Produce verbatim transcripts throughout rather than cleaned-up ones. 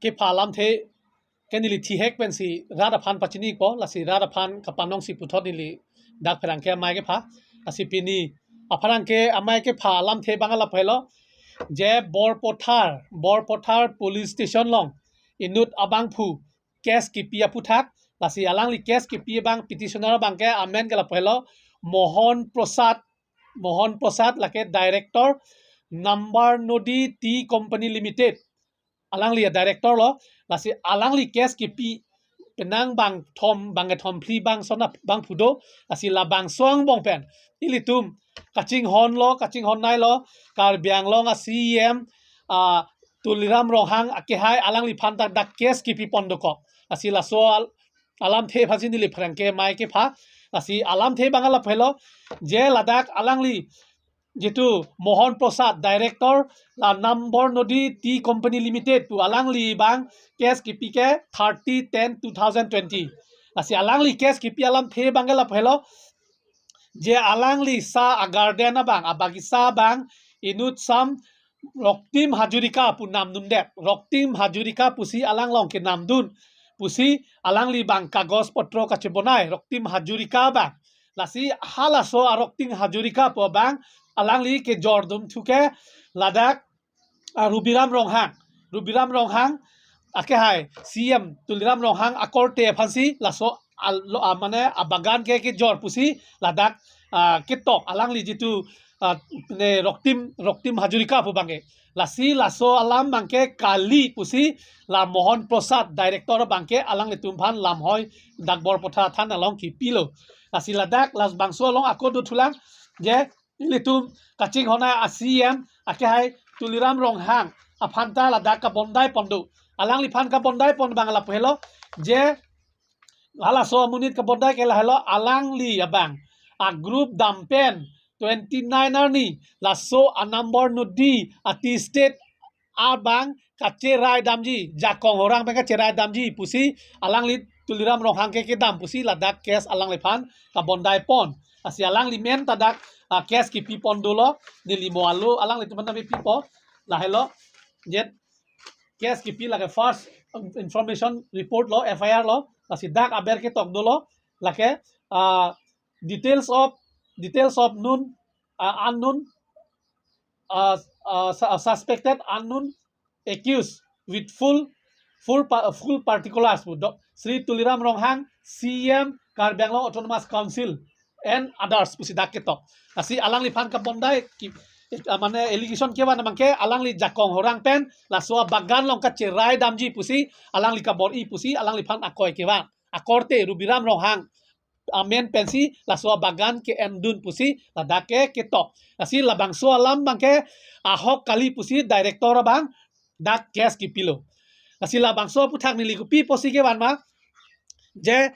kepha alamthe ke neli thihek pensi rat aphan pachinipo, lasi rat aphan kapanongsi puthot neli dak pherangke amei kepha. Lasi pini apherangke amei kepha alamthe abang lapu helo, je Borpathar, Borpathar Police Station along inut abangphu case kipi aphuthak, lasi alangli case kipi abang petitioner abangke amen ke lapu helo, Mohan Prasad, Mohan Prasad lake director Nambar Nodi Tea Company Limited. Alangli a-director lo, lasi alangli case kipi penang bangthom, bangkethom phli bangso abangphu do, lasi labangso angbong pen ilitum kachinghonlo, kachinghon nailo, Karbi Anglong a-C E M, ah, Tuliram Ronghang akehai alangliphan dak dak case kipi pon dokok. Lasi laso al-, alamthe aphansi neli pherangke amei kepha. Lasi alamthe abang lapu helo, je ladak alangli jitu Mohan Prasad, director la Nambar Nodi Tea Company Limited pu alangli abang case kipi ke thirty ten two thousand twenty. Lasi alangli case kipi alamthe abang ke lapu helo, je alangli sa a-garden abang, abagisa abang inut sam Roktim Hazarika pu namdundet. Roktim Hazarika pusi alang along kenamdun pusi alangli abang kagos potro kachebonai Roktim Hazarika abang. Lasi halaso a-Roktim Hazarika pu abang alangli kejordun thu ke ladak, ah, Rubiram Ronghang. Rubiram Ronghang akehai C E M Tuliram Ronghang akorte aphansi laso al-, lo, ah, mane abagan ke kejor pusi ladak, ah, ketok alangli jitu, ah, ne Roktim, Roktim Hazarika pu abangke. Lasi laso alam abangke kali pusi la Mohan Prasad director abangke alanglitum aphan lamhoi dak Borpathar thana along kipilo. Lasi ladak labangso along ako dothulang, je ilitum kachinghon a-C E M akehai Tuliram Ronghang aphan ta ladak kabondai pon do. Alangliphan kabondai pon abang lapu helo, je halaso amonit kabondai ke lahelo, alangli abang a-group dam pen twenty nine arni laso a-Nambar Nodi a-tea estate abang kacherai damji, Jakong Horang pen kacherai damji pusi alangli Tuliram Ronghang ke kedam pusi ladak case alangliphan kabondai pon. Lasi alangli amen ta dak, ah, case kipi pon dolo, neli mo alo alanglitum aphan ta pipo, lahelo, jet case kipi lake first information report lo, F I R lo, lasi dak aber ketok dolo, lake, ah, details of, details of known, ah, unknown, ah, ah, su-, ah, suspected unknown accused with full, full pa-, full particulars pu do, Shri Tuliram Ronghang, C E M Karbi Anglong Autonomous Council and others pusi dak ketok. Lasi alangliphan kabondai ki, eh, mane allegation kevan abangke alangli Jakong Horang pen laso abagan along kacherai damji pusi alangli kabor-i pusi alangliphan akoi kevan. Akorte Rubiram Ronghang amen pensi laso abagan ke-endun pusi ladak ke ketok. Lasi labangso alam abangke ahok kali pusi director abang dak case kipilo. Lasi labangso aphuthak neli kopi pusi kevan ma, je,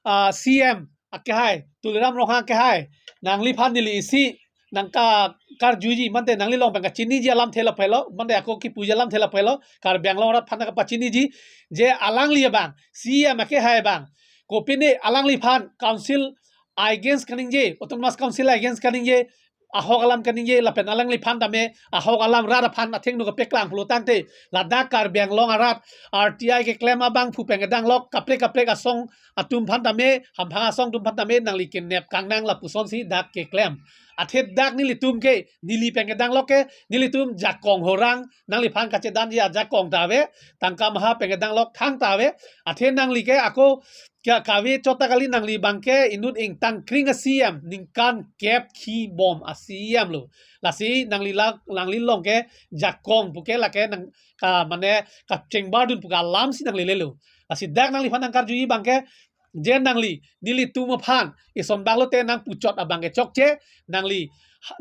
ah, C E M akehai, Tuliram Ronghang akehai, nangliphan neli isi nangka karjuji, mante nangli along pen kachiniji alamthe lapu helo, mante ako kipuji alamthe lapu helo, Karbi Anglong arat aphan kapachiniji, je alangli abang, C E M akehai abang, kopine alangliphan council against kaningje, Autonomous Council against kaningje, ahok alam kaningje, lapen alangliphan tame ahok alam rat aphan athengno kapeklang pulo tangte, ladak Karbi Anglong arat R T I keklem abangphu pen kedanglok kaprek kaprek asong atum aphan tame, hamphang asong atum aphan tame nangli kenep kangnang lapusonsi dak keklem. Athe dak nelitum ke, neli pen kedanglok ke, nelitum Jakong Horang, nangliphan kachedanji ajakong ta ave, tangka maha pen kedanglok thang ta ave, athe nangli ke ako kave chot ta kali, nangli abangke inut ingtang kring a-C E M, ningkan kep khi bom a-C E M lo. Lasi nangli la, nangli along ke Jakong puke lake nang ka mane kachengbar dun pu alamsi nangli lelo. Lasi dak nangliphan nangkarjuji abangke, je nangli, nelitum aphan ison bak lote nangpuchot abangke chokche, nangli,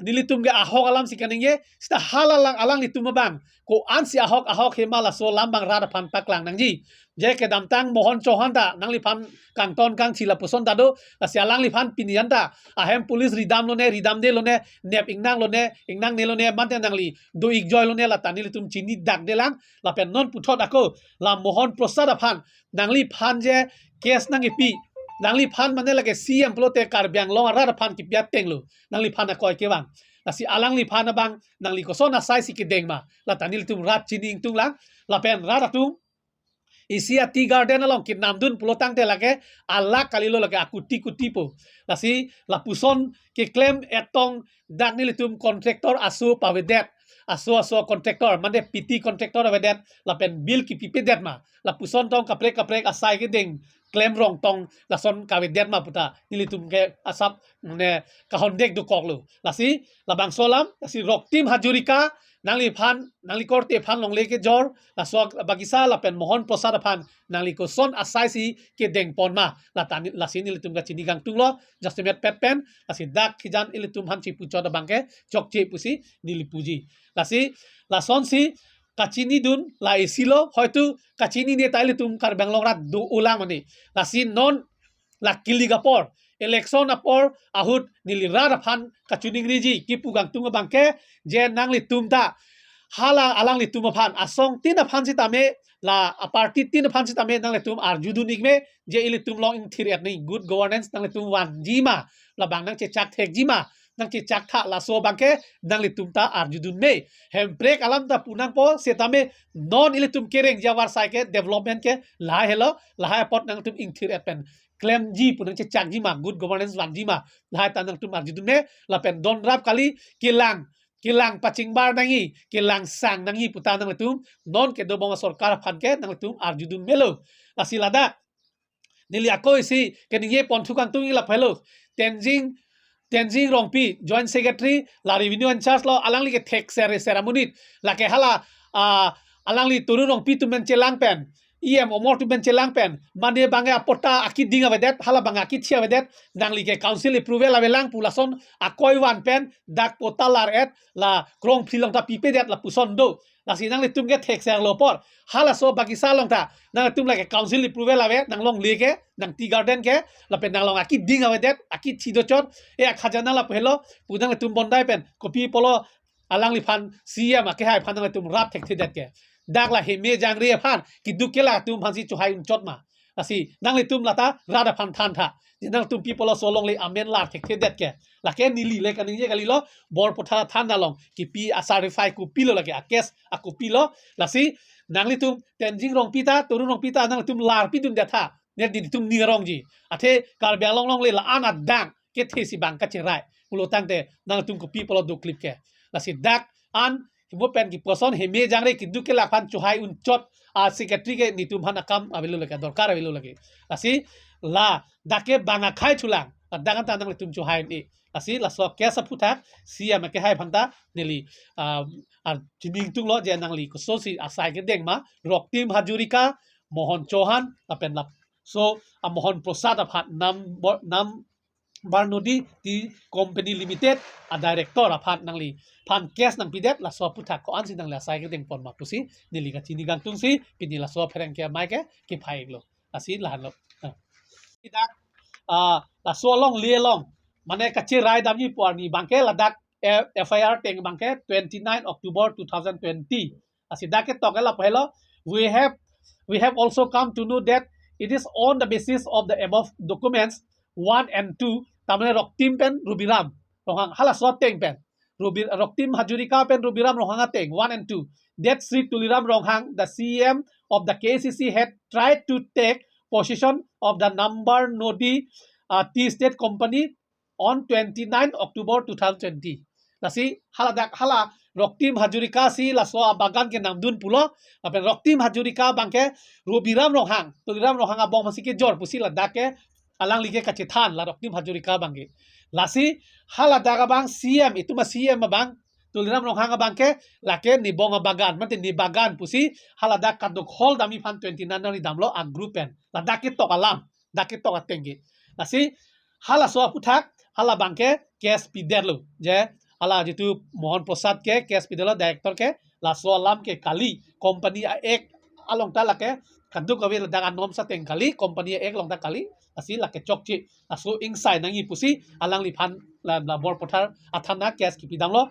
nelitum ke ahok alamsi kaningje, seta hala alang, alanglitum abang ko-ansi ahok, ahok hema laso alam abang rat aphan paklang nangji. Je kedamtang Mohan Chauhan ta nangliphan kangton kangthi lapuson ta do, lasi alangliphan pini anta ahem police ridam lone, ridamde lone, nep ingnang lone, ingnangne lone, mante nangli do-ik joi lone, lata nelitum chini dakdelang. Lapen non puthot ako la Mohan Prasad aphan, nangliphan je case nangkipi, nangliphan mane lake C E M pulote Karbi Anglong arat aphan kipi ateng lo, nangliphan akoi kevan. Lasi alangliphan abang nangli koson asaisi kedeng ma, lata nelitum rat chini ingtung lang. Lapen rat atum, isi a-tea garden along kenamdun pulo tangte lake alakh kalilo, lake akuti kuti po. Lasi lapuson keklem etong dak nelitum contractor aso pavedet, aso aso contractor, mane P T contractor avedet, lapen bill kipipedet ma, lapuson tong kaprek kaprek asai kedeng klem rong tong lason kavedet ma puta nelitum ke asap ne kahondek dokoklo. Lasi labangso alam, lasi Roktim Hazarika nangliphan, nangli korte aphan longle kejor, laso Bagisa lapen Mohan Prasad aphan nangli koson asai si kedengpon ma, lata ni, lasi nelitum kachini kangtunglo, jasemet pet pen, lasi dak hijan ilitum aphan chipuchot abangke chokche pusi neli puji. Lasi lasonsi kachinidun la isi lo, hoitu kachinine ta ilitum Karbi Anglong rat do-olang mane. Lasi non la kilik apor, election apor ahut neli rat aphan kachiningriji, kipu kangtung abangke, je nanglitum ta hala alanglitum aphan, asong tin aphan sitame, la a-party tin aphan sitame nanglitum arjudun-ik me, je ilitum along ingthir-et nangji, good governance nanglitum vanji ma, labang nangchechak thekji ma, nangchechak tha, laso abangke nanglitum ta arjudun me. Hemprek alam ta pu nangpo, setame non ilitum kereng jawar sai ke development ke lahai helo, lahai apot nanglitum ingthir-et pen klemji pu nangchechakji ma, good governance vanji ma, lahai ta nanglitum arjudun me. Lapen donrap kali, kelang, kelang pachingbar nangji, kelang sang nangji puta nanglitum non kedobom asorkar aphan ke nanglitum arjudun melo. Lasi ladak neli ako isi keningje ponthu kangtung ila phelo. Tenzing, Tenzing Rongpi, Joint Secretary, la Revenue in-charge lo, alangli ke thekser ser amonit. Lake hala, ah, alangli Torun Rongpi atum pen chelang pen, E M Omor atum pen chelang pen, mane bangke apatta akiding avedet, hala bangke akithi avedet, nangli ke council approval avelang pu lason akoi van pen dak patta lar-et, la krongphli along ta pipedet lapuson do. Lasi nanglitum ke thekser lo apor, halaso Bagisa along ta nanglitum lake council approval ave, nang longle ke, nang tea garden ke, lapen nang along akiding avedet, akithi dochot, e akhajana lapu helo pu nanglitum bondai pen, kopi apotlo alangliphan, C M akehai aphan nanglitum rap thekthedet ke. Dak la Heme Jangre aphan, keduk kelak atum aphansi chohai unchot ma. Lasi nanglitum lata rat aphan thantha. Je nangtum pi apotlo laso alongle amen lar thekthedet ke. Lake neli le kaningje kalilo, Borpathar athana along kipi a-certify kopilo lake, a-case a-kopilo. Lasi nanglitum Tenzing Rongpi ta, Torun Rongpi ta nanglitum lar pidundet tha, ne nelitum ning arongji. Athe Karbi Anglong alongle la-an adang kethe si bang kacherai pulo tangte nangtum kopi apotlo doklip ke. Lasi dak an himo pen kipu ason Heme Jangre keduk kelak aphan chohai unchot a-secretary ke netum aphan akam avelo lake, dorkar avelo lake. Lasi ladak ke bang akhai thulang, ladak an ta nanglitum chohai un-e. Lasi laso case aphuthak C M akehai aphan ta neli, ah, ah, chining tunglo je nangli kosonsi asai kedeng ma, Roktim Hazarika, Mohon Chauhan, lapen laso a-Mohan Prasad aphan, Nam Bo-, Nambar Nodi Tea Company Limited a-director aphan nangliphan case nangpidet, laso aphuthak ko-ansi nangli asai kedengpon ma pusi neli kachini kangtungsi pini laso apherangke amei ke kephai-iklo. Lasi lahenlo. Nah. Idak, ah, laso alongle along, mane kacherai damji pu arni abangke ladak, eh, F I R ateng abangke twenty-nine October two thousand twenty. Lasi dak ketok ke lapu helo, we have, we have also come to know that it is on the basis of the above documents one and two, tamane Roktim pen Rubiram Ronghang, halaso ateng pen, Rubi-, Roktim Hazarika pen Rubiram Ronghang ateng one and two, that Sri Tuliram Ronghang, the C M of the K A C C, had tried to take possession of the Nambar Nodi, uh, Tea Estate Company on twenty-nine October two thousand twenty. Lasi haladak hala Roktim Hazarika si laso abagan kenamdun pulo, lapen Roktim Hazarika abangke Rubiram Ronghang, Tuliram Ronghang abong masi kejor pusi ladak ke alangli ke kachethan, la Roktim Hazarika abangke. Lasi haladak abang C M, itum a-C M abang, Tuliram Ronghang abangke, lake nebong abagan, mate nebagan pusi haladak kaduk hall damji aphan twenty-nine nangli damlo a-group pen. Ladak ketok alam, dak ketok ateng ke. Lasi halaso aphuthak, hala abangke case pidetlo. Je hala jitu Mohan Prasad ke case pidetlo, director ke, laso alam ke kali, company a-act along ta lake, kaduk kave ladak anorms ateng kali, company a-act along ta kali, lasi lake chokche, laso ingsai nangji pusi alangliphan la, la Borpathar athana case kipidamlo.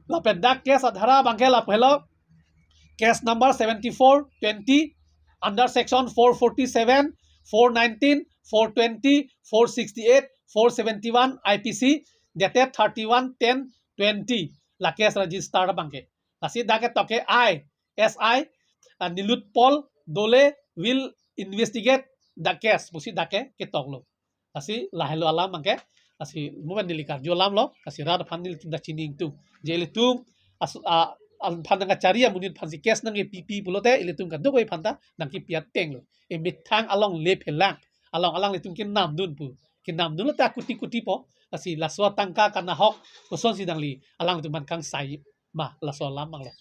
Lapen dak case adhara abangke lapu helo, case number seventy-four twenty, under section four forty-seven, four nineteen, four twenty, four sixty-eight, four seventy-one I P C, dated thirty-one ten twenty, la case register abangke. Lasi dak ketok ke I, S I, ah, Nilut Paul Dole, will investigate the case pusi dak ke ketoklo. Lasi lahelo alam abangke, lasi mo pen neli karju alamlo, lasi rat aphan nelitum ta chini ingtung. Je ilitum as, a, aphan nangkachari amonit aphansi case nangkepipi pulote ilitum kadokave aphanta nangkepi atenglo. Emethang alongle phelang, along alanglitum kenamdun pu. Kenamdunlo ta kuti kuti po, lasi laso atangka kanahok kosonsi nangli alanglitum aphan kangsai ma, laso alam abanglo.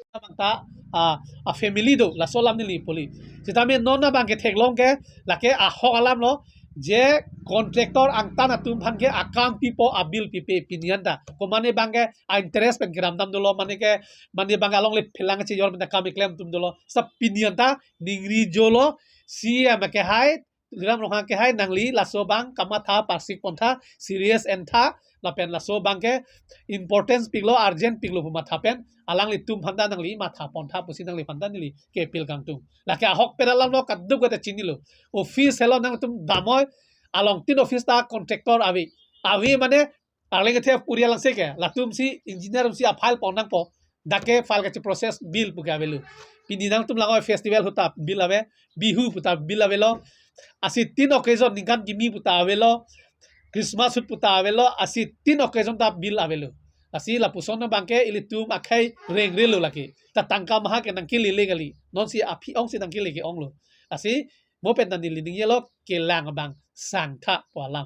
Abang ta, a, a family do, laso alam neli poli. Sitame non abangke theklong ke, lake ahok alamlo, je contractor angtan atum aphan ke akam pipo, a bill pipe pini an ta. Komane abangke a interest pen kiram dam dolo, mane ke, mane abangke alongle phelang chejor pen akam keklem atum dolo. Sa pini an ta ningri jolo, C M ke hai, Tuliram Ronghang ke hai, nangli laso abang kamatha parsik pontha, serious entha, lapen laso abangke importance piklo, urgent piklo pu matha pen, alanglitum aphanta nangli matha pontha pusi nangliphan ta neli ke-appeal kangtung. Lake ahok pen alamlo, kadokave ta chinilo. Office helo nangtum damnoi, along tin office ta contractor ave. Ave mane, arleng kethe puri alangsi ke, latumsi engineer si a-file pon nangpo, dak ke file kache-process bill pu ke avelo. Pini nangtum langoi festival ahut ta bill ave, Bihu pu ta bill avelo, lasi tin occasion ningkan kimi pu ta avelo, Christmas ahut pu ta avelo, lasi tin occasion ta bill avelo. Lasi lapuson abangke ilitum akhei rengrelo lake. Ta tangka maha ke nangkelele kali. Nonsi aphi ongsi nangkele ke-onglo. Lasi mo pen ta neli ningjelo, kelang abang sangtha pu alam.